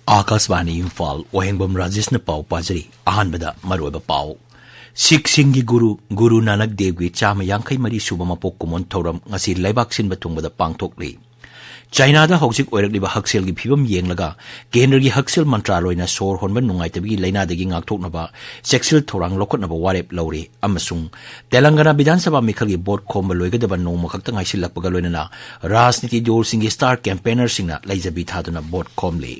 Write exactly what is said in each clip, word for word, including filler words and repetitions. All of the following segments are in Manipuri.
ꯑꯥꯀꯥꯁꯕꯥꯅꯤ ꯏꯝꯐꯥꯜ, ꯋꯥꯍꯦꯡꯕꯝ ꯔꯥꯖꯦꯁꯅ ꯄꯥꯎ ꯄꯥꯖꯔꯤ꯫ ꯑꯍꯥꯟꯕꯗ ꯃꯔꯨꯑꯣꯏꯕ ꯄꯥꯎ꯫ ꯁꯤꯈꯁꯤꯡꯒꯤ ꯒꯨꯔꯨ, ꯒꯨꯔꯨ ꯅꯥꯅꯛ ꯗꯦꯕꯒꯤ ꯆꯥꯝꯃ ꯌꯥꯡꯈꯩ ꯃꯔꯤ ꯁꯨꯕ ꯃꯄꯣꯛ ꯀꯨꯝꯑꯣꯟ ꯊꯧꯔꯝ ꯉꯁꯤ ꯂꯩꯕꯥꯛ ꯁꯤꯟꯕ ꯊꯨꯡꯕꯗ ꯄꯥꯡꯊꯣꯛꯂꯤ꯫ ꯆꯥꯏꯅꯥꯗ ꯍꯧꯖꯤꯛ ꯑꯣꯏꯔꯛꯂꯤꯕ ꯍꯛꯁꯦꯜꯒꯤ ꯐꯤꯕꯝ ꯌꯦꯡꯂꯒ ꯀꯦꯟꯗ꯭ꯔꯒꯤ ꯍꯛꯁꯦꯜ ꯃꯟꯇ꯭ꯔꯥꯂꯣꯏꯅ ꯁꯣꯔ ꯍꯣꯟꯕ ꯅꯨꯡꯉꯥꯏꯇꯕꯒꯤ ꯂꯥꯏꯅꯥꯗꯒꯤ ꯉꯥꯛꯊꯣꯛꯅꯕ ꯆꯦꯛꯁꯤꯜ ꯊꯧꯔꯥꯡ ꯂꯧꯈꯠꯅꯕ ꯋꯥꯔꯦꯞ ꯂꯧꯔꯤ꯫ ꯑꯃꯁꯨꯡ ꯇꯦꯂꯪꯒꯥꯅꯥ ꯕꯤꯙꯥꯟ ꯁꯚꯥ ꯃꯤꯈꯜꯒꯤ ꯚꯣꯠ ꯈꯣꯝꯕ ꯂꯣꯏꯒꯗꯕ ꯅꯣꯡꯃ ꯈꯛꯇ ꯉꯥꯏꯁꯤꯜꯂꯛꯄꯒ ꯂꯣꯏꯅꯅ ꯔꯥꯖꯅꯤꯇꯤ ꯗꯜꯁꯤꯡꯒꯤ ꯁ꯭ꯇꯥꯔ ꯀꯦꯝꯄꯦꯅꯔꯁꯤꯡꯅ ꯂꯩꯖꯕꯤ ꯊꯥꯗꯨꯅ ꯚꯣꯠ ꯈꯣꯝꯂꯤ꯫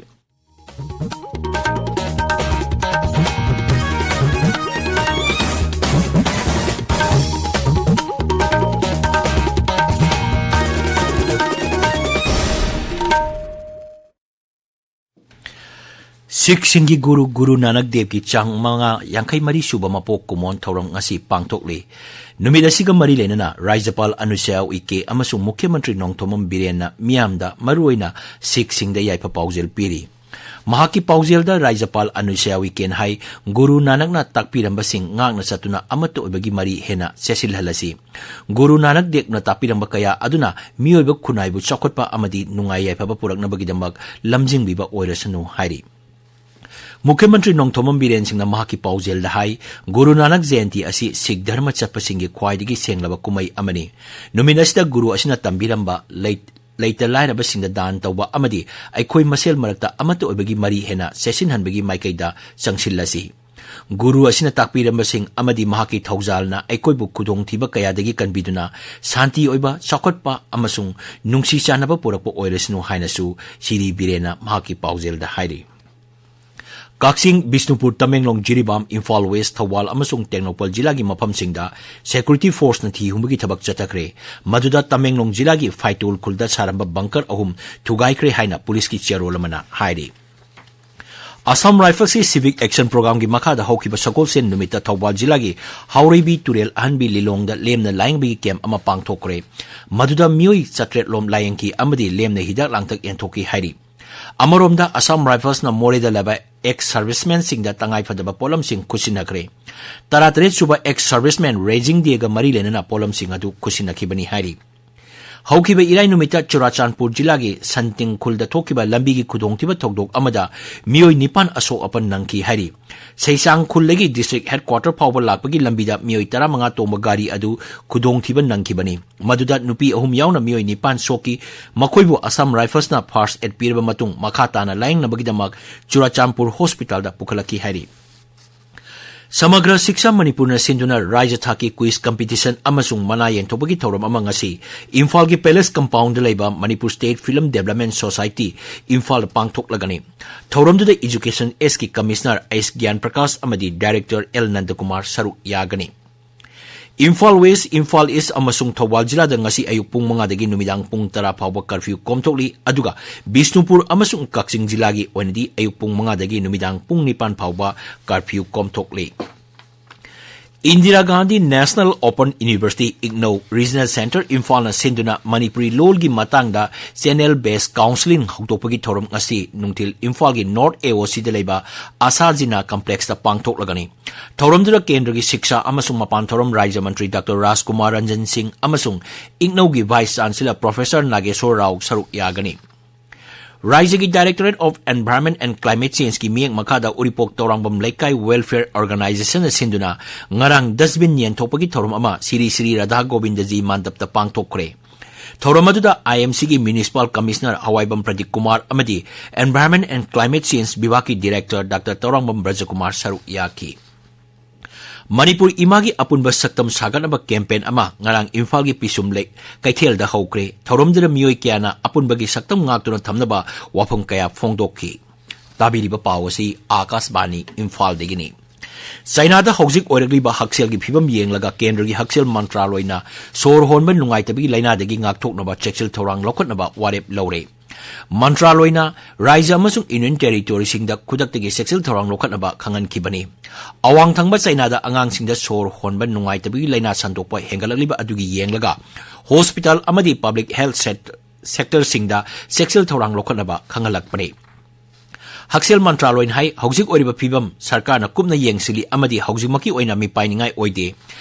ꯁꯤꯈꯁꯤꯡꯒꯤ ꯒꯨꯔꯨ, ꯒꯨꯔꯨ ꯅꯥꯅꯛ ꯗꯦꯕꯒꯤ ꯆꯥꯝꯃꯉꯥ ꯌꯥꯡꯈꯩ ꯃꯔꯤ ꯁꯨꯕ ꯃꯄꯣꯛ ꯀꯨꯝꯑꯣꯟ ꯊꯧꯔꯝ ꯉꯁꯤ ꯄꯥꯡꯊꯣꯛꯂꯤ꯫ ꯅꯨꯃꯤꯠ ꯑꯁꯤꯒ ꯃꯔꯤ ꯂꯩꯅꯅ ꯔꯥꯖ꯭ꯌꯄꯥꯜ ꯑꯅꯨꯁ꯭ꯌꯥ ꯎꯏꯀꯦ ꯑꯃꯁꯨꯡ ꯃꯨꯈ꯭ꯌ ꯃꯟꯇ꯭ꯔꯤ ꯅꯣꯡꯊꯣꯝꯕꯝ ꯕꯤꯔꯦꯟꯅ ꯃꯤꯌꯥꯝꯗ, ꯃꯔꯨꯑꯣꯏꯅ ꯁꯤꯈꯁꯤꯡꯗ ꯌꯥꯏꯐ ꯄꯥꯎꯖꯦꯜ ꯄꯤꯔꯤ꯫ ꯃꯍꯥꯛꯀꯤ ꯄꯥꯎꯖꯦꯜꯗ ꯔꯥꯖ꯭ꯌꯄꯥꯜ ꯑꯅꯨꯁ꯭ꯌꯥ ꯎꯏꯀꯦꯅ ꯍꯥꯏ, ꯒꯨꯔꯨ ꯅꯥꯅꯛꯅ ꯇꯥꯛꯄꯤꯔꯝꯕꯁꯤꯡ ꯉꯥꯛꯅ ꯆꯠꯇꯨꯅ ꯑꯃꯠꯇ ꯑꯣꯏꯕꯒꯤ ꯃꯔꯤ ꯍꯦꯟꯅ ꯆꯦꯠꯁꯤꯜꯍꯜꯂꯁꯤ꯫ ꯒꯨꯔꯨ ꯅꯥꯅꯛ ꯗꯦꯕꯅ ꯇꯥꯛꯄꯤꯔꯝꯕ ꯀꯌꯥ ꯑꯗꯨꯅ ꯃꯤꯑꯣꯏꯕ ꯈꯨꯟꯅꯥꯏꯕꯨ ꯆꯥꯎꯈꯠꯄ ꯑꯃꯗꯤ ꯅꯨꯡꯉꯥꯏ ꯌꯥꯏꯐꯕ ꯄꯨꯔꯛꯅꯕꯒꯤꯗꯃꯛ ꯂꯝꯖꯤꯡꯕꯤꯕ ꯑꯣꯏꯔꯁꯅꯨ ꯍꯥꯏꯔꯤ꯫ ꯃꯨꯈ꯭ꯌ ꯃꯟꯇ꯭ꯔꯤ ꯅꯣꯡꯊꯣꯝꯕꯝ ꯕꯤꯔꯦꯟ ꯁꯤꯡꯅ ꯃꯍꯥꯛꯀꯤ ꯄꯥꯎꯖꯦꯜꯗ ꯍꯥꯏ, ꯒꯨꯔꯨ ꯅꯥꯅꯛ ꯖꯌꯟꯇꯤ ꯑꯁꯤ ꯁꯤꯈ ꯙꯔꯃ ꯆꯠꯄꯁꯤꯡꯒꯤ ꯈ꯭ꯋꯥꯏꯗꯒꯤ ꯁꯦꯡꯂꯕ ꯀꯨꯝꯍꯩ ꯑꯃꯅꯤ꯫ ꯅꯨꯃꯤꯠ ꯑꯁꯤꯗ ꯒꯨꯔꯨ ꯑꯁꯤꯅ ꯇꯝꯕꯤꯔꯝꯕ ꯂꯩ-, ꯂꯩꯇ ꯂꯥꯏꯔꯕꯁꯤꯡꯗ ꯗꯥꯟ ꯇꯧꯕ ꯑꯃꯗꯤ ꯑꯩꯈꯣꯏ ꯃꯁꯦꯜ ꯃꯔꯛꯇ ꯑꯃꯠꯇ ꯑꯣꯏꯕꯒꯤ ꯃꯔꯤ ꯍꯦꯟꯅ ꯆꯦꯠꯁꯤꯟꯍꯟꯕꯒꯤ ꯃꯥꯏꯀꯩꯗ ꯆꯪꯁꯤꯜꯂꯁꯤ꯫ ꯒꯨꯔꯨ ꯑꯁꯤꯅ ꯇꯥꯛꯄꯤꯔꯝꯕꯁꯤꯡ ꯑꯃꯗꯤ ꯃꯍꯥꯛꯀꯤ ꯊꯧꯖꯥꯜꯅ ꯑꯩꯈꯣꯏꯕꯨ ꯈꯨꯗꯣꯡꯊꯤꯕ ꯀꯌꯥꯗꯒꯤ ꯀꯟꯕꯤꯗꯨꯅ ꯁꯥꯟꯇꯤ ꯑꯣꯏꯕ, ꯆꯥꯎꯈꯠꯄ ꯑꯃꯁꯨꯡ ꯅꯨꯡꯁꯤ ꯆꯥꯟꯅꯕ ꯄꯨꯔꯛꯄ ꯑꯣꯏꯔꯁꯅꯨ ꯍꯥꯏꯅꯁꯨ ꯁꯤꯔꯤ ꯕꯤꯔꯦꯟꯅ ꯃꯍꯥꯛꯀꯤ ꯄꯥꯎꯖꯦꯜꯗ ꯍꯥꯏꯔꯤ꯫ ꯀꯛꯆꯤꯡ, ꯕꯤꯁꯅꯨꯄꯨꯔ, ꯇꯃꯦꯡꯂꯣꯡ, ꯖꯤꯔꯤꯕꯥꯝ, ꯏꯝꯐꯥꯜ ꯋꯦꯁ, ꯊꯧꯕꯥꯜ ꯑꯃꯁꯨꯡ ꯇꯦꯡꯅꯧꯄꯜ ꯖꯤꯂꯥꯒꯤ ꯃꯐꯝꯁꯤꯡꯗ ꯁꯦꯀ꯭ꯌꯨꯔꯤꯇꯤ ꯐꯣꯔꯁꯅ ꯊꯤ ꯍꯨꯝꯕꯒꯤ ꯊꯕꯛ ꯆꯠꯊꯈ꯭ꯔꯦ꯫ ꯃꯗꯨꯗ ꯇꯃꯦꯡꯂꯣꯡ ꯖꯤꯂꯥꯒꯤ ꯐꯥꯏꯇꯣꯜ ꯈꯨꯜꯗ ꯁꯥꯔꯝꯕ ꯕꯪꯀꯔ ꯑꯍꯨꯝ ꯊꯨꯒꯥꯏꯈ꯭ꯔꯦ ꯍꯥꯏꯅ ꯄꯨꯂꯤꯁꯀꯤ ꯆꯦꯔꯣꯜ ꯑꯃꯅ ꯍꯥꯏꯔꯤ꯫ ꯑꯁꯥꯝ ꯔꯥꯏꯐꯜꯁꯀꯤ ꯁꯤꯚꯤꯛ ꯑꯦꯛꯁꯟ ꯄ꯭ꯔꯣꯒ꯭ꯔꯥꯝꯒꯤ ꯃꯈꯥꯗ ꯍꯧꯈꯤꯕ ꯁꯒꯣꯜꯁꯦꯟ ꯅꯨꯃꯤꯠꯇ ꯊꯧꯕꯥꯜ ꯖꯤꯂꯥꯒꯤ ꯍꯥꯎꯔꯩꯕꯤ ꯇꯨꯔꯦꯜ ꯑꯍꯟꯕꯤ ꯂꯤꯂꯣꯡꯗ ꯂꯦꯝꯅ ꯂꯥꯏꯌꯦꯡꯕꯒꯤ ꯀꯦꯝꯞ ꯑꯃ ꯄꯥꯡꯊꯣꯛꯈ꯭ꯔꯦ꯫ ꯃꯗꯨꯗ ꯃꯤꯑꯣꯏ ꯆꯥꯇ꯭ꯔꯦꯠ ꯂꯣꯝ ꯂꯥꯏꯌꯦꯡꯈꯤ ꯑꯃꯗꯤ ꯂꯦꯝꯅ ꯍꯤꯗꯥꯛ ꯂꯥꯡꯊꯛ ꯌꯦꯟꯊꯣꯛꯈꯤ ꯍꯥꯏꯔꯤ꯫ ꯑꯃꯔꯣꯝꯗ ꯑꯁꯥꯝ ꯔꯥꯏꯐꯜꯁꯅ ꯃꯣꯔꯦꯗ ꯂꯩꯕ ꯑꯦꯛꯁ ꯁꯔꯚꯤꯁꯃꯦꯟꯁꯤꯡꯗ ꯇꯉꯥꯏꯐꯗꯕ ꯄꯣꯠꯂꯝꯁꯤꯡ ꯈꯨꯠꯁꯤꯟꯅꯈ꯭ꯔꯦ꯫ ꯇꯔꯥꯇꯔꯦꯠ ꯁꯨꯕ ꯑꯦꯛꯁ ꯁꯔꯚꯤꯁꯃꯦꯟ ꯔꯦꯖꯤꯡ ꯗꯦꯒ ꯃꯔꯤ ꯂꯩꯅꯅ ꯄꯣꯠꯂꯝꯁꯤꯡ ꯑꯗꯨ ꯈꯨꯠꯁꯤꯟꯅꯈꯤꯕꯅꯤ ꯍꯥꯏꯔꯤ꯫ ꯍꯧꯈꯤꯕ ꯏꯔꯥꯏ ꯅꯨꯃꯤꯠꯇ ꯆꯨꯔꯥꯆꯥꯟꯄꯨꯔ ꯖꯤꯂꯥꯒꯤ ꯁꯟꯇꯤꯡ ꯈꯨꯜꯗ ꯊꯣꯛꯈꯤꯕ ꯂꯝꯕꯤꯒꯤ ꯈꯨꯗꯣꯡꯊꯤꯕ ꯊꯧꯗꯣꯛ ꯑꯃꯗ ꯃꯤꯑꯣꯏ ꯅꯤꯄꯥꯟ ꯑꯁꯣꯛ ꯑꯄꯟ ꯅꯪꯈꯤ ꯍꯥꯏꯔꯤ꯫ ꯁꯩꯁꯥꯡ ꯈꯨꯜꯗꯒꯤ district headquarter ꯐꯥꯎꯕ ꯂꯥꯛꯄꯒꯤ ꯂꯝꯕꯤꯗ ꯃꯤꯑꯣꯏ ꯇꯔꯥꯃꯉꯥ ꯇꯣꯡꯕ ꯒꯥꯔꯤ ꯑꯗꯨ ꯈꯨꯗꯣꯡꯊꯤꯕ ꯅꯪꯈꯤꯕꯅꯤ꯫ ꯃꯗꯨꯗ ꯅꯨꯄꯤ ꯑꯍꯨꯝ ꯌꯥꯎꯅ ꯃꯤꯑꯣꯏ ꯅꯤꯄꯥꯟ ꯁꯣꯛꯈꯤ꯫ ꯃꯈꯣꯏꯕꯨ Assam Riflesꯅ first aid ꯄꯤꯔꯕ ꯃꯇꯨꯡ ꯃꯈꯥ ꯇꯥꯅ ꯂꯥꯌꯦꯡꯅꯕꯒꯤꯗꯃꯛ ꯆꯨꯔꯥꯆꯥꯟꯄꯨꯔ hospitalꯗ ꯄꯨꯈꯠꯂꯛꯈꯤ ꯍꯥꯏꯔꯤ꯫ ꯁꯃꯒ꯭ꯔ ꯁꯤꯛꯁꯥ ꯃꯅꯤꯄꯨꯔꯅ ꯁꯤꯟꯗꯨꯅ ꯔꯥꯖ꯭ꯌ ꯊꯥꯛꯀꯤ quiz competition ꯑꯃꯁꯨꯡ ꯃꯅꯥ ꯌꯦꯟꯊꯣꯛꯄꯒꯤ ꯊꯧꯔꯝ ꯑꯃ ꯉꯁꯤ ꯏꯝꯐꯥꯜꯒꯤ Palace compoundꯗ ꯂꯩꯕ Manipur State Film Development Society ꯏꯝꯐꯥꯜꯗ ꯄꯥꯡꯊꯣꯛꯂꯒꯅꯤ꯫ ꯊꯧꯔꯝꯗꯨꯗ Education Sꯀꯤ Commissioner S ꯒ꯭ꯌꯥꯟ ꯄ꯭ꯔꯀꯥꯁ ꯑꯃꯗꯤ Director L ꯅꯟꯗꯀꯨꯃꯥꯔ ꯁꯔꯨꯛ ꯌꯥꯒꯅꯤ꯫ ꯏꯝꯐꯥꯜ West, ꯏꯝꯐꯥꯜ East ꯑꯃꯁꯨꯡ ꯊꯧꯕꯥꯜ ꯖꯤꯂꯥꯗ ꯉꯁꯤ ꯑꯌꯨꯛ ꯄꯨꯡ ꯃꯉꯥꯗꯒꯤ ꯅꯨꯃꯤꯗꯥꯡ ꯄꯨꯡ ꯇꯔꯥ ꯐꯥꯎꯕ curfew ꯀꯣꯝꯊꯣꯛꯂꯤ, ꯑꯗꯨꯒ ꯕꯤꯁꯅꯨꯄꯨꯔ ꯑꯃꯁꯨꯡ ꯀꯛꯆꯤꯡ ꯖꯤꯂꯥꯒꯤ ꯑꯣꯏꯅꯗꯤ ꯑꯌꯨꯛ ꯄꯨꯡ ꯃꯉꯥꯗꯒꯤ ꯅꯨꯃꯤꯗꯥꯡ ꯄꯨꯡ ꯅꯤꯄꯥꯟ ꯐꯥꯎꯕ curfew ꯀꯣꯝꯊꯣꯛꯂꯤ꯫ Indira Gandhi National Open University, IGNOU Regional Centre ꯏꯝꯐꯥꯜꯅ ꯁꯤꯟꯗꯨꯅ ꯃꯅꯤꯄꯨꯔꯤ ꯂꯣꯜꯒꯤ ꯃꯇꯥꯡꯗ channel based counselling ꯍꯧꯗꯣꯛꯄꯒꯤ ꯊꯧꯔꯝ ꯉꯁꯤ ꯅꯨꯡꯊꯤꯜ ꯏꯝꯐꯥꯜꯒꯤ North AOCꯗ ꯂꯩꯕ ꯑꯁꯥ ꯖꯤꯅꯥ complexꯇ ꯄꯥꯡꯊꯣꯛꯂꯒꯅꯤ꯫ ꯊꯧꯔꯝꯗꯨꯗ ꯀꯦꯟꯗ꯭ꯔꯒꯤ ꯁꯤꯛꯁꯥ ꯑꯃꯁꯨꯡ ꯃꯄꯥꯟ ꯊꯧꯔꯝ ꯔꯥꯖ꯭ꯌ ꯃꯟꯇ꯭ꯔꯤ Doctor ꯔꯥꯖꯀꯨꯃꯥꯔ ꯔꯟꯖꯟ ꯁꯤꯡ ꯑꯃꯁꯨꯡ IGNOUꯒꯤ Vice Chancellor Professor ꯅꯥꯒꯦꯁꯣꯔ ꯔꯥꯎ ꯁꯔꯨꯛ ꯌꯥꯒꯅꯤ꯫ ꯔꯥꯖ꯭ꯌꯒꯤ Directorate of Environment and Climate Changeꯀꯤ ꯃꯤꯠꯌꯦꯡ ꯃꯈꯥꯗ ꯎꯔꯤꯄꯣꯛ ꯇꯧꯔꯥꯡꯕꯝ ꯂꯩꯀꯥꯏ Welfare Organizationꯅ ꯁꯤꯟꯗꯨꯅ ꯉꯔꯥꯡ dustbin ꯌꯦꯟꯊꯣꯛꯄꯒꯤ ꯊꯧꯔꯝ ꯑꯃ ꯁꯤꯔꯤ ꯁꯤꯔꯤ ꯔꯥꯙꯥ ꯒꯣꯕꯤꯟꯗꯖꯤ ꯃꯥꯟꯗꯞꯇ ꯄꯥꯡꯊꯣꯛꯈ꯭ꯔꯦ꯫ ꯊꯧꯔꯝ ꯑꯗꯨꯗ IMCꯒꯤ Municipal Commissioner ꯍꯋꯥꯏꯕꯝ ꯄ꯭ꯔꯗꯤꯞ ꯀꯨꯃꯥꯔ ꯑꯃꯗꯤ Environment and Climate Change ꯕꯤꯚꯥꯒꯀꯤ Director Doctor Tourangbam ꯕ꯭ꯔꯖꯀꯨꯃꯥꯔ ꯁꯔꯨꯛ ꯌꯥꯈꯤ꯫ ꯃꯅꯤꯄꯨꯔ ꯏꯃꯥꯒꯤ ꯑꯄꯨꯟꯕ ꯁꯛꯇꯝ ꯁꯥꯒꯠꯅꯕ campaign ꯑꯃ ꯉꯔꯥꯡ ꯏꯝꯐꯥꯜꯒꯤ ꯄꯤꯁꯨꯝ ꯂꯩ ꯀꯩꯊꯦꯜꯗ ꯍꯧꯈ꯭ꯔꯦ꯫ ꯊꯧꯔꯝꯗꯨꯗ ꯃꯤꯑꯣꯏ ꯀꯌꯥꯅ ꯑꯄꯨꯟꯕꯒꯤ ꯁꯛꯇꯝ ꯉꯥꯛꯇꯨꯅ ꯊꯝꯅꯕ ꯋꯥꯐꯝ ꯀꯌꯥ ꯐꯣꯡꯗꯣꯛꯈꯤ꯫ ꯇꯥꯕꯤꯔꯤꯕ ꯄꯥꯎ ꯑꯁꯤ ꯑꯥꯀꯥꯁꯕꯥꯅꯤ ꯏꯝꯐꯥꯜꯗꯒꯤꯅꯤ꯫ ꯆꯥꯏꯅꯥꯗ ꯍꯧꯖꯤꯛ ꯑꯣꯏꯔꯛꯂꯤꯕ ꯍꯛꯁꯦꯜꯒꯤ ꯐꯤꯕꯝ ꯌꯦꯡꯂꯒ ꯀꯦꯟꯗ꯭ꯔꯒꯤ ꯍꯛꯁꯦꯜ ꯃꯟꯇ꯭ꯔꯥꯂꯣꯏꯅ ꯁꯣꯔ ꯍꯣꯟꯕ ꯅꯨꯡꯉꯥꯏꯇꯕꯒꯤ ꯂꯥꯏꯅꯥꯗꯒꯤ ꯉꯥꯛꯊꯣꯛꯅꯕ ꯆꯦꯛꯁꯤꯜ ꯊꯧꯔꯥꯡ ꯂꯧꯈꯠꯅꯕ ꯋꯥꯔꯦꯞ ꯂꯧꯔꯦ꯫ ꯃꯟꯇ꯭ꯔꯥꯂꯣꯏꯅ ꯔꯥꯖ꯭ꯌ ꯑꯃꯁꯨꯡ Union Territoryꯁꯤꯡꯗ ꯈꯨꯗꯛꯇꯒꯤ ꯆꯦꯛꯁꯤꯜ ꯊꯧꯔꯥꯡ ꯂꯧꯈꯠꯅꯕ ꯈꯪꯍꯟꯈꯤꯕꯅꯤ꯫ ꯑꯋꯥꯡ ꯊꯪꯕ ꯆꯥꯏꯅꯥꯗ ꯑꯉꯥꯡꯁꯤꯡꯗ ꯁꯣꯔ ꯍꯣꯟꯕ ꯅꯨꯡꯉꯥꯏꯇꯕꯒꯤ ꯂꯥꯏꯅꯥ ꯁꯟꯗꯣꯛꯄ ꯍꯦꯟꯒꯠꯂꯛꯂꯤꯕ ꯑꯗꯨꯒꯤ ꯌꯦꯡꯂꯒ hospital ꯑꯃꯗꯤ public health set-, sectorꯁꯤꯡꯗ ꯆꯦꯛꯁꯤꯜ ꯊꯧꯔꯥꯡ ꯂꯧꯈꯠꯅꯕ ꯈꯪꯍꯜꯂꯛꯄꯅꯤ꯫ ꯍꯛꯁꯦꯜ ꯃꯟꯇ꯭ꯔꯥꯂꯣꯏꯅ ꯍꯥꯏ, ꯍꯧꯖꯤꯛ ꯑꯣꯏꯔꯤꯕ ꯐꯤꯕꯝ ꯁꯔꯀꯥꯔꯅ ꯀꯨꯞꯅ ꯌꯦꯡꯁꯤꯜꯂꯤ ꯑꯃꯗꯤ ꯍꯧꯖꯤꯛꯃꯛꯀꯤ ꯑꯣꯏꯅ ꯃꯤꯄꯥꯏꯅꯤꯡꯉꯥꯏ ꯑꯣꯏꯗꯦ꯫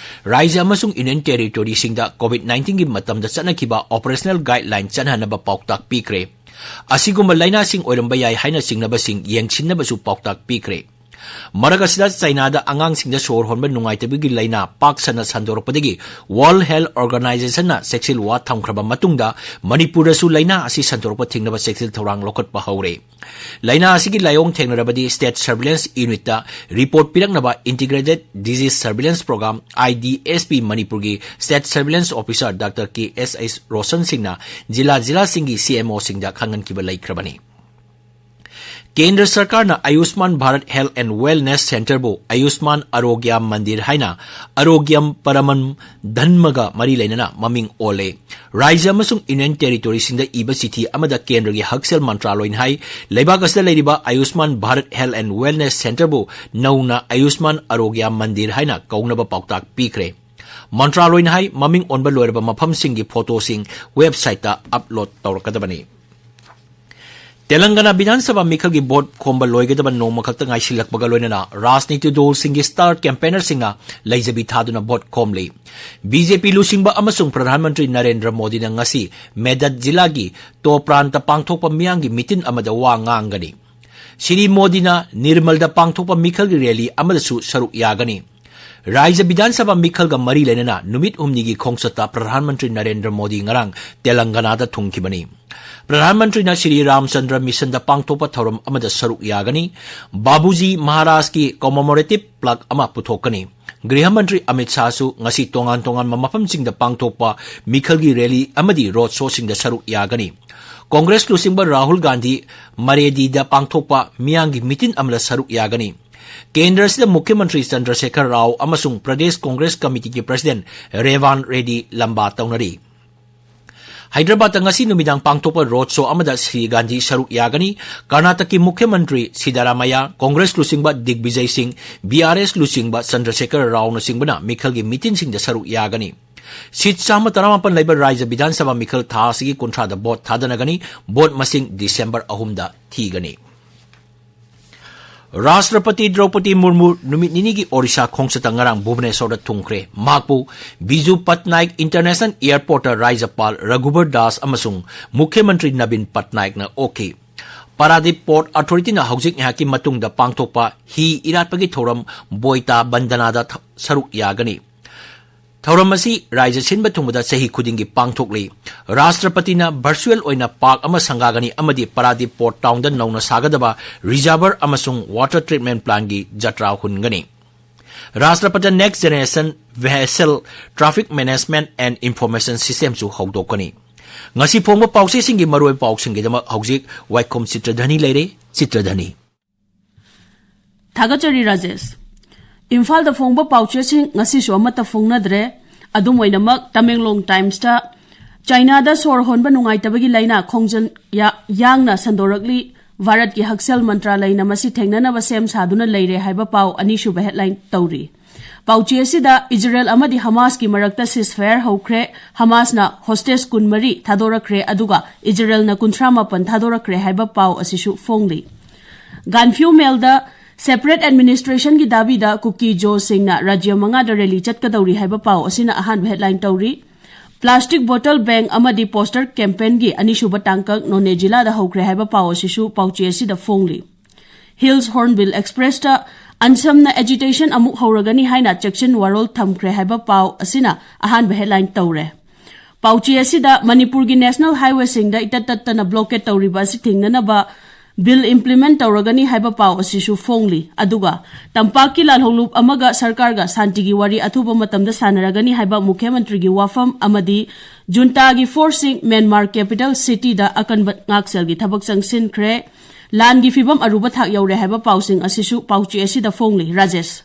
ꯔꯥꯖ꯭ꯌ ꯑꯃꯁꯨꯡ ꯌꯨꯅꯤꯌꯟ ꯇꯦꯔꯤꯇꯣꯔꯤꯁꯤꯡꯗ COVID nineteenꯒꯤ ꯃꯇꯝꯗ ꯆꯠꯅꯈꯤꯕ operational guideline ꯆꯠꯅꯍꯟꯅꯕ ꯄꯥꯎꯇꯥꯛ ꯄꯤꯈ꯭ꯔꯦ꯫ ꯑꯁꯤꯒꯨꯝꯕ ꯂꯥꯏꯅꯥꯁꯤꯡ ꯑꯣꯏꯔꯝꯕ ꯌꯥꯏ ꯍꯥꯏꯅ ꯆꯤꯡꯅꯕꯁꯤꯡ ꯌꯦꯡꯁꯤꯟꯅꯕꯁꯨ ꯄꯥꯎꯇꯥꯛ ꯄꯤꯈ꯭ꯔꯦ꯫ ꯃꯔꯛ ꯑꯁꯤꯗ ꯆꯥꯏꯅꯥꯗ ꯑꯉꯥꯡꯁꯤꯡꯗ ꯁꯣꯔ ꯍꯣꯟꯕ ꯅꯨꯡꯉꯥꯏꯇꯕꯒꯤ ꯂꯥꯏꯅꯥ ꯄꯥꯛ ꯁꯟꯅ ꯁꯟꯗꯣꯔꯛꯄꯗꯒꯤ World Health Organizationꯅ ꯆꯦꯛꯁꯤꯜ ꯋꯥ ꯊꯝꯈ꯭ꯔꯕ ꯃꯇꯨꯡꯗ ꯃꯅꯤꯄꯨꯔꯗꯁꯨ ꯂꯥꯏꯅꯥ ꯑꯁꯤ ꯁꯟꯗꯣꯔꯛꯄ ꯊꯤꯡꯅꯕ ꯆꯦꯛꯁꯤꯜ ꯊꯧꯔꯥꯡ ꯂꯧꯈꯠꯄ ꯍꯧꯔꯦ꯫ ꯂꯥꯏꯅꯥ ꯑꯁꯤꯒꯤ ꯂꯥꯏꯑꯣꯡ ꯊꯦꯡꯅꯔꯕꯗꯤ State Surveillance Unitꯇ report ꯄꯤꯔꯛꯅꯕ Integrated Disease Surveillance Program, IDSP, ꯃꯅꯤꯄꯨꯔꯒꯤ State Surveillance Officer Doctor K S H Roshanꯁꯤꯡꯅ ꯖꯤꯂꯥ ꯖꯤꯂꯥꯁꯤꯡꯒꯤ CMOꯁꯤꯡꯗ ꯈꯪꯍꯟꯈꯤꯕ ꯂꯩꯈ꯭ꯔꯕꯅꯤ꯫ ꯀꯦꯟꯗ꯭ꯔ ꯁꯔꯀꯥꯔꯅ ꯑꯌꯨꯁꯃꯥꯟ ꯚꯥꯔꯠ Health and Wellness Centreꯕꯨ ꯑꯌꯨꯁꯃꯥꯟ ꯑꯔꯣꯒ꯭ꯌ ꯃꯟꯗꯤꯔ ꯍꯥꯏꯅ ꯑꯔꯣꯒ꯭ꯌꯝ ꯄꯔꯃꯝ ꯙꯟꯃꯒ ꯃꯔꯤ ꯂꯩꯅꯅ ꯃꯃꯤꯡ ꯑꯣꯜꯂꯦ꯫ ꯔꯥꯖ꯭ꯌ ꯑꯃꯁꯨꯡ ꯌꯨꯅꯤꯌꯟ ꯇꯦꯔꯤꯇꯣꯔꯤꯁꯤꯡꯗ ꯏꯕ ꯆꯤꯊꯤ ꯑꯃꯗ ꯀꯦꯟꯗ꯭ꯔꯒꯤ ꯍꯛꯁꯦꯜ ꯃꯟꯇ꯭ꯔꯥꯂꯣꯏꯅ ꯍꯥꯏ, ꯂꯩꯕꯥꯛ ꯑꯁꯤꯗ ꯂꯩꯔꯤꯕ ꯑꯌꯨꯁꯃꯥꯟ ꯚꯥꯔꯠ Health and Wellness Centreꯕꯨ ꯅꯧꯅ ꯑꯌꯨꯁꯃꯥꯟ ꯑꯔꯣꯒ꯭ꯌ ꯃꯟꯗꯤꯔ ꯍꯥꯏꯅ ꯀꯧꯅꯕ ꯄꯥꯎꯇꯥꯛ ꯄꯤꯈ꯭ꯔꯦ꯫ ꯃꯟꯇ꯭ꯔꯥꯂꯣꯏꯅ ꯍꯥꯏ, ꯃꯃꯤꯡ ꯑꯣꯟꯕ ꯂꯣꯏꯔꯕ ꯃꯐꯝꯁꯤꯡꯒꯤ ꯐꯣꯇꯣꯁꯤꯡ ꯋꯦꯕꯁꯥꯏꯠꯇ ꯑꯞꯂꯣꯗ ꯇꯧꯔꯛꯀꯗꯕꯅꯤ꯫ ꯇꯦꯂꯪꯒꯅꯥ ꯕꯤꯙꯥꯟ ꯁꯚꯥ ꯃꯤꯈꯜꯒꯤ ꯚꯣꯠ ꯈꯣꯝꯕ ꯂꯣꯏꯒꯗꯕ ꯅꯣꯡꯃ ꯈꯛꯇ ꯉꯥꯏꯁꯤꯜꯂꯛꯄꯒ ꯂꯣꯏꯅꯅ ꯔꯥꯖꯅꯤꯇꯤ ꯗꯜꯁꯤꯡꯒꯤ star campaignerꯁꯤꯡꯅ ꯂꯩꯖꯕꯤ ꯊꯥꯗꯨꯅ ꯚꯣꯠ ꯈꯣꯝꯂꯤ꯫ BJP ꯂꯨꯆꯤꯡꯕ ꯑꯃꯁꯨꯡ ꯄ꯭ꯔꯙꯥꯟ ꯃꯟꯇ꯭ꯔꯤ ꯅꯔꯦꯟꯗ꯭ꯔ ꯃꯣꯗꯤꯅ ꯉꯁꯤ ꯃꯦꯗꯠ ꯖꯤꯂꯥꯒꯤ ꯇꯣꯄ꯭ꯔꯥꯟꯇ ꯄꯥꯡꯊꯣꯛꯄ ꯃꯤꯌꯥꯝꯒꯤ ꯃꯤꯇꯤꯟ ꯑꯃꯗ ꯋꯥ ꯉꯥꯡꯒꯅꯤ꯫ ꯁ꯭ꯔꯤ ꯃꯣꯗꯤꯅ ꯅꯤꯔꯃꯜꯗ ꯄꯥꯡꯊꯣꯛꯄ ꯃꯤꯈꯜꯒꯤ ꯔꯦꯂꯤ ꯑꯃꯗꯁꯨ ꯁꯔꯨꯛ ꯌꯥꯒꯅꯤ꯫ ꯔꯥꯖ꯭ꯌ ꯕꯤꯙꯥꯟ ꯁꯚꯥ ꯃꯤꯈꯜꯒ ꯃꯔꯤ ꯂꯩꯅꯅ ꯅꯨꯃꯤꯠ ꯍꯨꯝꯅꯤꯒꯤ ꯈꯣꯡꯆꯠꯇ ꯄ꯭ꯔꯙꯥꯟ ꯃꯟꯇ꯭ꯔꯤ ꯅꯔꯦꯟꯗ꯭ꯔ ꯃꯣꯗꯤ ꯉꯔꯥꯡ ꯇꯦꯂꯪꯒꯅꯥꯗ ꯊꯨꯡꯈꯤꯕꯅꯤ꯫ ꯄ꯭ꯔꯙꯥꯟ ꯃꯟꯇ꯭ꯔꯤꯅ ꯁ꯭ꯔꯤ ꯔꯥꯝꯆꯟꯗ꯭ꯔ ꯃꯤꯁꯟꯗ ꯄꯥꯡꯊꯣꯛꯄ ꯊꯧꯔꯝ ꯑꯃꯗ ꯁꯔꯨꯛ ꯌꯥꯒꯅꯤ꯫ ꯕꯥꯕꯨꯖꯤ ꯃꯍꯥꯔꯥꯖꯀꯤ commemorative plaque ꯑꯃ ꯄꯨꯊꯣꯛꯀꯅꯤ꯫ ꯒ꯭ꯔꯤꯍ ꯃꯟꯇ꯭ꯔꯤ ꯑꯃꯤꯠ ꯁꯥꯍꯁꯨ ꯉꯁꯤ ꯇꯣꯉꯥꯟ ꯇꯣꯉꯥꯟꯕ ꯃꯐꯝꯁꯤꯡꯗ ꯄꯥꯡꯊꯣꯛꯄ ꯃꯤꯈꯜꯒꯤ ꯔꯦꯂꯤ ꯑꯃꯗꯤ ꯔꯣꯗ ꯁꯣꯁꯤꯡꯗ ꯁꯔꯨꯛ ꯌꯥꯒꯅꯤ꯫ ꯀꯣꯡꯒ꯭ꯔꯦꯁ ꯂꯨꯆꯤꯡꯕ ꯔꯥꯍꯨꯜ ꯒꯥꯟꯙꯤ ꯃꯔꯦꯗꯤꯗ ꯄꯥꯡꯊꯣꯛꯄ ꯃꯤꯌꯥꯝꯒꯤ ꯃꯤꯇꯤꯟ ꯑꯃꯗ ꯁꯔꯨꯛ ꯌꯥꯒꯅꯤ꯫ ꯀꯦꯟꯗ꯭ꯔ ꯑꯁꯤꯗ ꯃꯨꯈ꯭ꯌ ꯃꯟꯇ꯭ꯔꯤ ꯆꯟꯗ꯭ꯔꯁꯦꯈꯔ ꯔꯥꯎ ꯑꯃꯁꯨꯡ ꯄ꯭ꯔꯗꯦꯁ ꯀꯣꯡꯒ꯭ꯔꯦꯁ ꯀꯃꯤꯇꯤꯒꯤ ꯄ꯭ꯔꯁꯤꯗꯦꯟꯠ ꯔꯦꯋꯥꯟ ꯔꯦꯗꯤ ꯂꯝꯕꯥ ꯇꯧꯅꯔꯤ꯫ ꯍꯥꯏꯗ꯭ꯔꯕꯥꯗꯇ ꯉꯁꯤ ꯅꯨꯃꯤꯗꯥꯡ ꯄꯥꯡꯊꯣꯛꯄ ꯔꯣꯗ ꯁꯣ ꯑꯃꯗ ꯁ꯭ꯔꯤ ꯒꯥꯟꯙꯤ ꯁꯔꯨꯛ ꯌꯥꯒꯅꯤ꯫ ꯀꯔꯅꯥꯇꯀꯀꯤ ꯃꯨꯈ꯭ꯌ ꯃꯟꯇ꯭ꯔꯤ ꯁꯤꯗꯥꯔꯥꯃꯥꯌꯥ, ꯀꯣꯡꯒ꯭ꯔꯦꯁ ꯂꯨꯆꯤꯡꯕ ꯗꯤꯒꯕꯤꯖꯌ ꯁꯤꯡ, BRS ꯂꯨꯆꯤꯡꯕ ꯆꯟꯗ꯭ꯔꯁꯦꯈꯔ ꯔꯥꯎꯅꯆꯤꯡꯕꯅ ꯃꯤꯈꯜꯒꯤ ꯃꯤꯇꯤꯟꯁꯤꯡꯗ ꯁꯔꯨꯛ ꯌꯥꯒꯅꯤ꯫ ꯁꯤꯠ ꯆꯥꯝꯃ ꯇꯔꯥꯃꯥꯄꯟ ꯂꯩꯕ ꯔꯥꯖ꯭ꯌ ꯕꯤꯙꯥꯟ ꯁꯚꯥ ꯃꯤꯈꯜ ꯊꯥ ꯑꯁꯤꯒꯤ ꯀꯨꯟꯊ꯭ꯔꯥꯗ ꯚꯣꯠ ꯊꯥꯗꯅꯒꯅꯤ꯫ ꯚꯣꯠ ꯃꯁꯤꯡ ꯗꯤꯁꯦꯝꯕꯔ ꯑꯍꯨꯝꯗ ꯊꯤꯒꯅꯤ꯫ ꯔꯥꯁꯇ꯭ꯔꯄꯇꯤ ꯗ꯭ꯔꯧꯄꯗꯤ ꯃꯨꯔꯃꯨ ꯅꯨꯃꯤꯠ ꯅꯤꯅꯤꯒꯤ ꯑꯣꯔꯤꯁꯥ ꯈꯣꯡꯆꯠꯇ ꯉꯔꯥꯡ ꯚꯨꯕꯅꯦꯁꯣꯔꯗ ꯊꯨꯡꯈ꯭ꯔꯦ꯫ ꯃꯍꯥꯛꯄꯨ ꯕꯤꯖꯨ ꯄꯠꯅꯥꯏꯛ ꯏꯟꯇꯔꯅꯦꯁꯅꯦꯜ ꯑꯦꯌꯔꯄꯣꯔꯠꯇ ꯔꯥꯖ꯭ꯌꯄꯥꯜ ꯔꯘꯨꯕꯔ ꯗꯥꯁ ꯑꯃꯁꯨꯡ ꯃꯨꯈ꯭ꯌ ꯃꯟꯇ꯭ꯔꯤ ꯅꯕꯤꯟ ꯄꯠꯅꯥꯏꯛꯅ ꯑꯣꯛꯈꯤ꯫ ꯄꯥꯔꯥꯗꯤꯞ ꯄꯣꯔꯠ ꯑꯣꯊꯣꯔꯤꯇꯤꯅ ꯍꯧꯖꯤꯛ ꯉꯥꯏꯍꯥꯛꯀꯤ ꯃꯇꯨꯡꯗ ꯄꯥꯡꯊꯣꯛꯄ ꯍꯤ ꯏꯔꯥꯠꯄꯒꯤ ꯊꯧꯔꯝ ꯕꯣꯏꯇꯥ ꯕꯟꯗꯅꯥꯗ ꯊ-, ꯁꯔꯨꯛ ꯌꯥꯒꯅꯤ꯫ ꯊꯧꯔꯝ ꯑꯁꯤ ꯔꯥꯖ꯭ꯌ ꯁꯤꯟꯕ ꯊꯨꯡꯕꯗ ꯆꯍꯤ ꯈꯨꯗꯤꯡꯒꯤ ꯄꯥꯡꯊꯣꯛꯂꯤ꯫ ꯔꯥꯁꯇ꯭ꯔꯄꯇꯤꯅ ꯚꯔꯆꯨꯑꯦꯜ ꯑꯣꯏꯅ ꯄꯥꯔꯛ ꯑꯃ ꯁꯪꯒꯥꯒꯅꯤ ꯑꯃꯗꯤ ꯄꯥꯔꯥꯗꯤꯞ ꯄꯣꯔꯠ ꯇꯥꯎꯟꯗ ꯅꯧꯅ ꯁꯥꯒꯗꯕ ꯔꯤꯖꯥꯔꯚꯔ ꯑꯃꯁꯨꯡ ꯋꯥꯇꯔ ꯇ꯭ꯔꯤꯠꯃꯦꯟ ꯄ꯭ꯂꯥꯟꯒꯤ ꯖꯇ꯭ꯔꯥ ꯍꯨꯟꯒꯅꯤ꯫ ꯔꯥꯁꯇ꯭ꯔꯄꯇꯤꯅ Next Generation Vessel Traffic Management and Information Systemꯁꯨ ꯍꯧꯗꯣꯛꯀꯅꯤ꯫ ꯉꯁꯤ ꯐꯣꯡꯕ ꯄꯥꯎꯆꯦꯁꯤꯡꯒꯤ ꯃꯔꯨꯑꯣꯏꯕ ꯄꯥꯎꯁꯤꯡꯒꯤꯗꯃꯛ ꯍꯧꯖꯤꯛ ꯋꯥꯏꯈꯣꯝ ꯆꯤꯇ꯭ꯔꯙꯅꯤ ꯂꯩꯔꯦ꯫ ꯆꯤꯇ꯭ꯔꯙꯅꯤ꯫ ꯊꯥꯒꯠꯆꯔꯤ ꯔꯥꯖꯦꯁ꯫ ꯏꯝꯐꯥꯜꯗ ꯐꯣꯡꯕ ꯄꯥꯎꯆꯦꯁꯤꯡ ꯉꯁꯤꯁꯨ ꯑꯃꯠꯇ ꯐꯣꯡꯅꯗ꯭ꯔꯦ꯫ ꯑꯗꯨꯝ ꯑꯣꯏꯅꯃꯛ ꯇꯃꯦꯡꯂꯣꯡ ꯇꯥꯏꯝꯁꯇ ꯆꯥꯏꯅꯥꯗ ꯁꯣꯔ ꯍꯣꯟꯕ ꯅꯨꯡꯉꯥꯏꯇꯕꯒꯤ ꯂꯥꯏꯅꯥ ꯈꯣꯡꯖꯦꯜ ꯌꯥ-, ꯌꯥꯡꯅ ꯁꯟꯗꯣꯔꯛꯂꯤ꯫ ꯚꯥꯔꯠꯀꯤ ꯍꯛꯁꯦꯜ ꯃꯟꯇ꯭ꯔꯥꯂꯌꯅ ꯃꯁꯤ ꯊꯦꯡꯅꯅꯕ ꯁꯦꯝ ꯁꯥꯗꯨꯅ ꯂꯩꯔꯦ ꯍꯥꯏꯕ ꯄꯥꯎ ꯑꯅꯤꯁꯨꯕ ꯍꯦꯗꯂꯥꯏꯟ ꯇꯧꯔꯤ꯫ ꯄꯥꯎꯆꯦ ꯑꯁꯤꯗ ꯏꯖꯔꯦꯜ ꯑꯃꯗꯤ ꯍꯃꯥꯁꯀꯤ ꯃꯔꯛꯇ ceasefire ꯍꯧꯈ꯭ꯔꯦ, ꯍꯃꯥꯁꯅ ꯍꯣꯁꯇꯦꯖ ꯀꯨꯟꯃꯔꯤ ꯊꯥꯗꯣꯔꯛꯈ꯭ꯔꯦ, ꯑꯗꯨꯒ ꯏꯖꯔꯦꯜꯅ ꯀꯨꯟꯊ꯭ꯔꯥ ꯃꯥꯄꯟ ꯊꯥꯗꯣꯔꯛꯈ꯭ꯔꯦ ꯍꯥꯏꯕ ꯄꯥꯎ ꯑꯁꯤꯁꯨ ꯐꯣꯡꯂꯤ꯫ ꯒꯥꯟꯐ꯭ꯌꯨ ꯃꯦꯜꯗ separate administrationꯒꯤ ꯗꯥꯕꯤꯗ ꯀꯨꯀꯤ ꯖꯣꯁꯤꯡꯅ ꯔꯥꯖ꯭ꯌ ꯃꯉꯥꯗ ꯔꯦꯂꯤ ꯆꯠꯀꯗꯧꯔꯤ ꯍꯥꯏꯕ ꯄꯥꯎ ꯑꯁꯤꯅ ꯑꯍꯥꯟꯕ ꯍꯦꯗꯂꯥꯏꯟ ꯇꯧꯔꯤ꯫ Plastic bottle ban ꯑꯃꯗꯤ poster campaignꯒꯤ ꯑꯅꯤꯁꯨꯕ ꯇꯥꯡꯀꯛ ꯅꯣꯅꯦ ꯖꯤꯂꯥꯗ ꯍꯧꯈ꯭ꯔꯦ ꯍꯥꯏꯕ ꯄꯥꯎ ꯑꯁꯤꯁꯨ ꯄꯥꯎꯆꯦ ꯑꯁꯤꯗ ꯐꯣꯡꯂꯤ꯫ Hills Hornbill Expressꯇ ꯑꯟꯁꯝꯅ agitation ꯑꯃꯨꯛ ꯍꯧꯔꯒꯅꯤ ꯍꯥꯏꯅ ꯆꯦꯛꯁꯤꯟ ꯋꯥꯔꯣꯜ ꯊꯝꯈ꯭ꯔꯦ ꯍꯥꯏꯕ ꯄꯥꯎ ꯑꯁꯤꯅ ꯑꯍꯥꯟꯕ ꯍꯦꯗꯂꯥꯏꯟ ꯇꯧꯔꯦ꯫ ꯄꯥꯎꯆꯦ ꯑꯁꯤꯗ ꯃꯅꯤꯄꯨꯔꯒꯤ ꯅꯦꯁꯅꯦꯜ ꯍꯥꯏꯋꯦꯁꯤꯡꯗ ꯏꯇꯠ ꯇꯠꯇꯅ ꯕ꯭ꯂꯣꯀꯦꯠ ꯇꯧꯔꯤꯕ ꯑꯁꯤ ꯊꯤꯡꯅꯅꯕ ꯕꯤꯜ ꯏꯝꯄ꯭ꯂꯤꯃꯦꯟꯠ ꯇꯧꯔꯒꯅꯤ ꯍꯥꯏꯕ ꯄꯥꯎ ꯑꯁꯤꯁꯨ ꯐꯣꯡꯂꯤ꯫ ꯑꯗꯨꯒ ꯇꯝꯄꯥꯛꯀꯤ ꯂꯥꯜꯍꯧꯂꯨꯞ ꯑꯃꯒ ꯁꯔꯀꯥꯔꯒ ꯁꯥꯟꯇꯤꯒꯤ ꯋꯥꯔꯤ ꯑꯊꯨꯕ ꯃꯇꯝꯗ ꯁꯥꯟꯅꯔꯒꯅꯤ ꯍꯥꯏꯕ ꯃꯨꯈ꯭ꯌ ꯃꯟꯇ꯭ꯔꯤꯒꯤ ꯋꯥꯐꯝ ꯑꯃꯗꯤ ꯖꯨꯟꯇꯥꯒꯤ ꯐꯣꯔꯁꯁꯤꯡ ꯃ꯭ꯌꯥꯟꯃꯥꯔ ꯀꯦꯄꯤꯇꯦꯜ ꯁꯤꯇꯤꯗ ꯑꯀꯟꯕ ꯉꯥꯛꯁꯦꯜꯒꯤ ꯊꯕꯛ ꯆꯪꯁꯤꯟꯈ꯭ꯔꯦ꯫ ꯂꯥꯟꯒꯤ ꯐꯤꯕꯝ ꯑꯔꯨꯕ ꯊꯥꯛ ꯌꯧꯔꯦ ꯍꯥꯏꯕ ꯄꯥꯎꯁꯤꯡ ꯑꯁꯤꯁꯨ ꯄꯥꯎꯆꯦ ꯑꯁꯤꯗ ꯐꯣꯡꯂꯤ꯫ ꯔꯥꯖꯦꯁ꯫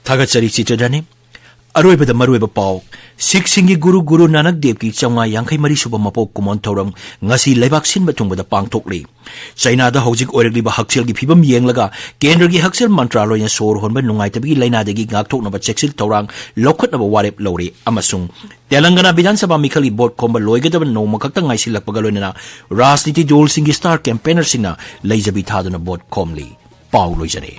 ꯊꯥꯒꯠꯆꯔꯤ ꯆꯤꯇ꯭ꯔꯙꯅꯤ꯫ ꯑꯔꯣꯏꯕꯗ ꯃꯔꯨꯑꯣꯏꯕ ꯄꯥꯎ, ꯁꯤꯈꯁꯤꯡꯒꯤ ꯒꯨꯔꯨ ꯒꯨꯔꯨ ꯅꯥꯅꯛ ꯗꯦꯕꯀꯤ ꯆꯥꯝꯃꯉꯥ ꯌꯥꯡꯈꯩ ꯃꯔꯤ ꯁꯨꯕ ꯃꯄꯣꯛ ꯀꯨꯝꯑꯣꯟ ꯊꯧꯔꯝ ꯉꯁꯤ ꯂꯩꯕꯥꯛ ꯁꯤꯟꯕ ꯊꯨꯡꯕꯗ ꯄꯥꯡꯊꯣꯛꯂꯤ꯫ ꯆꯩꯅꯥꯗ ꯍꯧꯖꯤꯛ ꯑꯣꯏꯔꯛꯂꯤꯕ ꯍꯛꯁꯦꯜꯒꯤ ꯐꯤꯕꯝ ꯌꯦꯡꯂꯒ ꯀꯦꯟꯗ꯭ꯔꯒꯤ ꯍꯛꯁꯦꯜ ꯃꯟꯇ꯭ꯔꯥꯂꯣꯏꯅ ꯁꯣꯔ ꯍꯣꯟꯕ ꯅꯨꯡꯉꯥꯏꯇꯕꯒꯤ ꯂꯥꯏꯅꯥꯗꯒꯤ ꯉꯥꯛꯊꯣꯛꯅꯕ ꯆꯦꯛꯁꯤꯜ ꯊꯧꯔꯥꯡ ꯂꯧꯈꯠꯅꯕ ꯋꯥꯔꯦꯞ ꯂꯧꯔꯦ ꯑꯃꯁꯨꯡ ꯇꯦꯂꯪꯒꯅꯥ ꯕꯤꯙꯥꯟ ꯁꯚꯥ ꯃꯤꯈꯜꯒꯤ ꯚꯣꯠ ꯈꯣꯝꯕ ꯂꯣꯏꯒꯗꯕ ꯅꯣꯡꯃ ꯈꯛꯇ ꯉꯥꯏꯁꯤꯜꯂꯛꯄꯒ ꯂꯣꯏꯅꯅ ꯔꯥꯖꯅꯤꯇꯤ ꯗꯜꯁꯤꯡꯒꯤ ꯁ꯭ꯇꯥꯔ ꯀꯦꯝꯄꯦꯅꯔꯁꯤꯡꯅ ꯂꯩꯖꯕꯤ ꯊꯥꯗꯨꯅ ꯚꯣꯠ ꯈꯣꯝꯂꯤ꯫ ꯄꯥꯎ ꯂꯣꯏꯖꯔꯦ꯫